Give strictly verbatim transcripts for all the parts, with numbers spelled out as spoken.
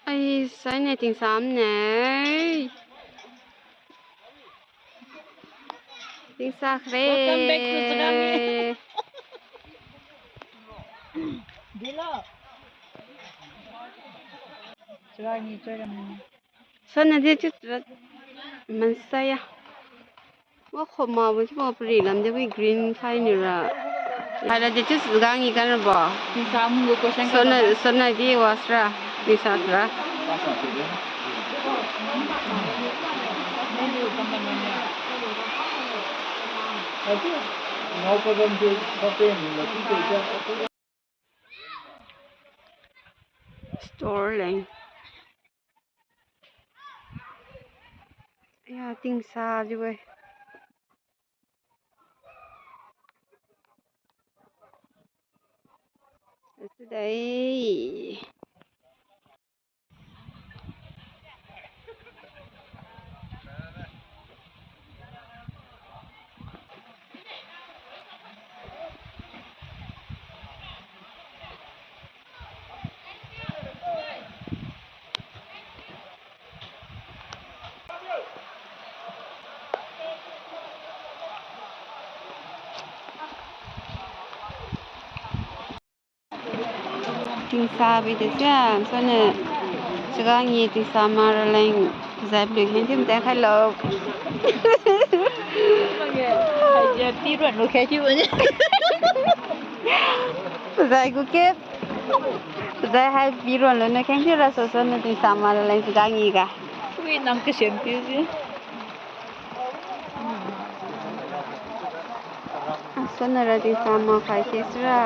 Ai, saine tingsa mane. Tingsa khre. Welcome back to Chagangi. Dilo. Chagangi, Chagangi. Sona di chiu mansai ya. Wa khoma bo chiu bo pari lam de wi green khai ni ra. Hai ra de chiu Chagangi kan ra bo. Tingsa mgu question. Sona, sona di wasra. Tingsa tra. Store leng. Ya, tingsa jiu-e. Today. Tingsa bi de sia, sona Chagangi tingsa ma raleng zai pli kheng tim te khai lo. Hai je pi ruan lo khai ti bo ni. Zai gu ke. Zai hai pi ruan lo na kheng ti ra so sona tingsa ma raleng Chagangi ga. Ui, nang kasian piu ji. Asana ra tingsa makhai ke sira.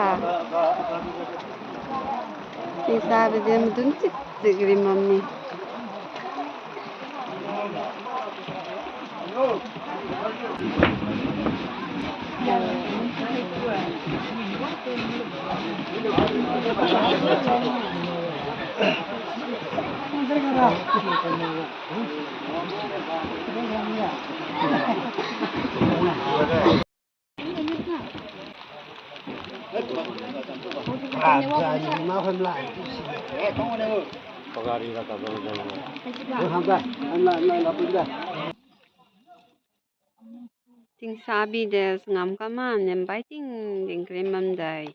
Tingsa bide madun chit chit ri mamni. Tingsa bide ngam kama nem bai ting ding krim bamdai.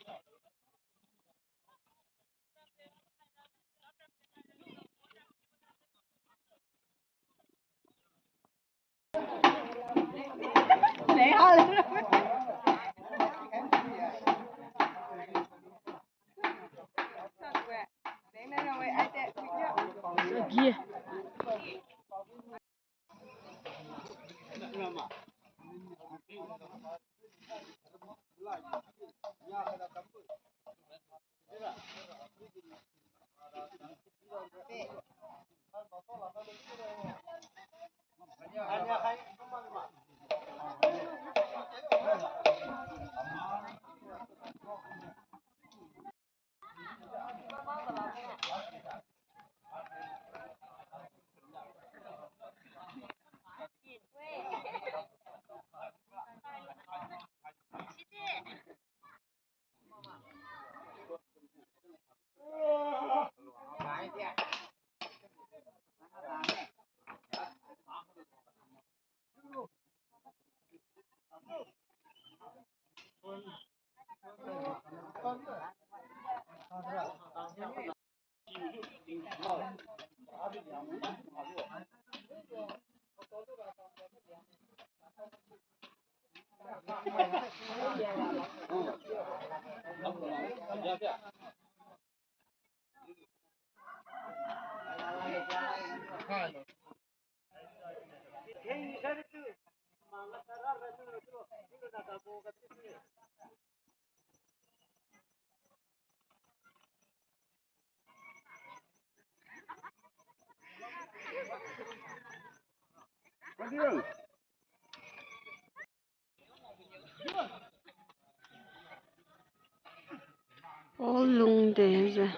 All lungde jiu.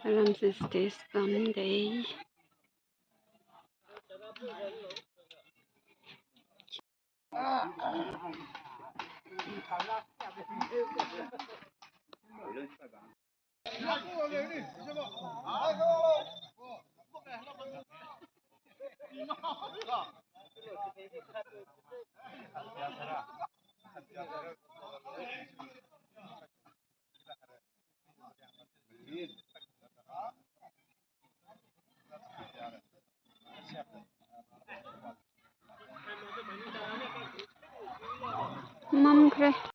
Aramse stage kamde.